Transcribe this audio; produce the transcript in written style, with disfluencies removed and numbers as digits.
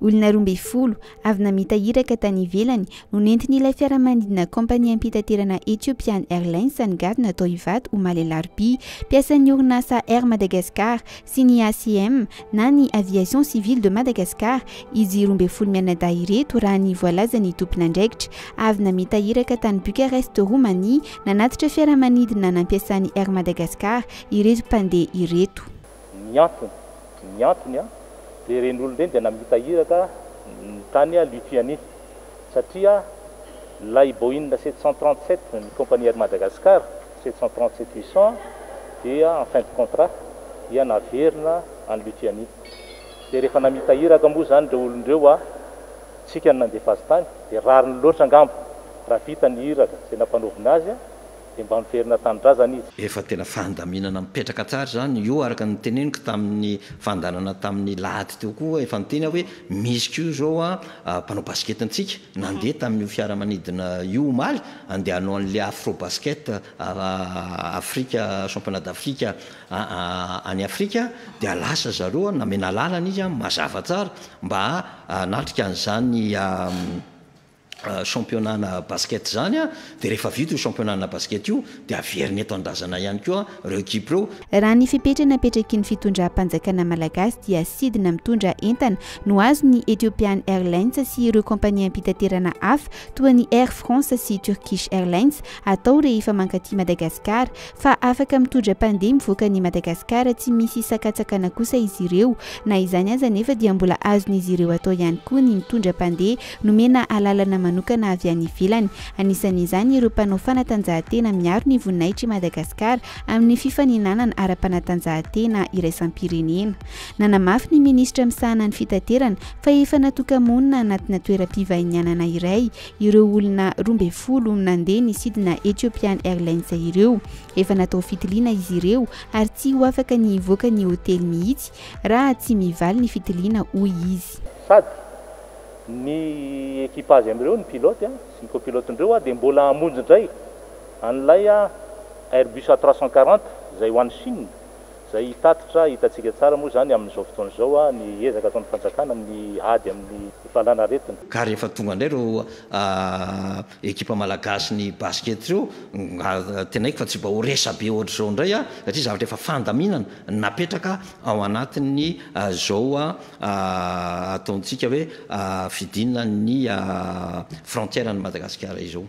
Olona 12, avy namita iraka tany ivelany, no nentin'ilay fiaramanidina kaompaniam-pitaterana Ethiopian Airlines nigadona tao Ivato omaly alarobia. Mpiasan'ny orinasa Air Madagascar sy ny ACM na ny Aviation Civile de Madagascar izy 12 mianadahy ireto raha ny voalazan'ny tompon'andraikitra. Avy namita iraka tany Bucarest Roumanie nanatitra fiaramanidina nampiasan'ny Air Madagascar ireto mpandeha ireto. Ny antony, ny antony an, dia ireny olona ireny dia namita iraka tany Lituanie satria ilay Boeing 737 ny compagnie Air Madagascar 737 800 dia en fin de contrat dia naverina any Lituanie. Dia rehefa namita iraka moa izany ireo olona ireo an, tsika no nandefa azy tany, dia rariny loatra angamba raha vita ny iraka izay nampanaovina azy an, dia mba miverina an-tanindrazana izy. Efa tena fandaminana mipetraka tsara izany io araka ny noteneniko tamin'ny fandaharana tamin'ny lahady teo koa efa niteny aho hoe misy koa izao mpanao basket-ntsika nandeha tamin'io fiaramanidina io omaly andeha hanao an'ilay afro basket Afrika championnat d'Afrique any Afrika dia lasa zareo namena lalana izy mazava tsara mba hanatrika an'izany championnat-na basket izany dia rehefa vita io championnat-na basket io dia averina eto an-drazana ihany koa ireo ekipa ireo. Raha ny fepetra napetraky ny fitondram-panjakana malagasy dia sidina mitondra entana no azon'ny Ethiopian Airlines sy ireo kaompaniam-pitaterana hafa toa ny Air France sy Turkish Airlines atao rehefa mankaty Madagasikara fa afaka mitondra mpandeha mivoaka an'i Madagasikara tsy misy sakantsakana kosa izy ireo. Na izany aza anefa dia mbola azon'izy ireo atao ihany koa ny mitondra mpandeha nomena alalana manokana avy any ivelany. Anisan'izany ireo mpanao fanatanjahantena miaro ny voninahitr'i Madagasikara amin'ny fifaninanana ara-panatanjahantena iraisam-pirenena. Nanamafy ny minisitra misahana ny fitaterana fa efa natoka-monina anatina toeram-pivahinianana iray ireo olona 12 nandeha ny sidina Ethiopian Airlines ireo. Efa natao fitiliana izy ireo ary tsy ho afaka ny hivoaka ny hotely mihitsy raha tsy mivaly ny fitiliana, hoy izy. Sady ny équipage amin'ireo, ny pilote sy ny copilote-ndreo dia mbola hamonjy indray an'ilay Airbus A 340 izay ho any Chine. Izay hitatitra, hitantsika tsara moa izany amin'izao fotoana izao ny ezaka ataon'ny fanjakana amin'ny ady amin'ny valanaretina. Ka rehefa tonga indray ireo ekipa malagasy ny basket ireo, antenaiko fa tsy mba ho resabe ohatr'izao indray satria zavatra efa fandaminana napetraka ao anatin'ny izao ataontsika hoe fidinana ny frontière an'i Madagasikara izao.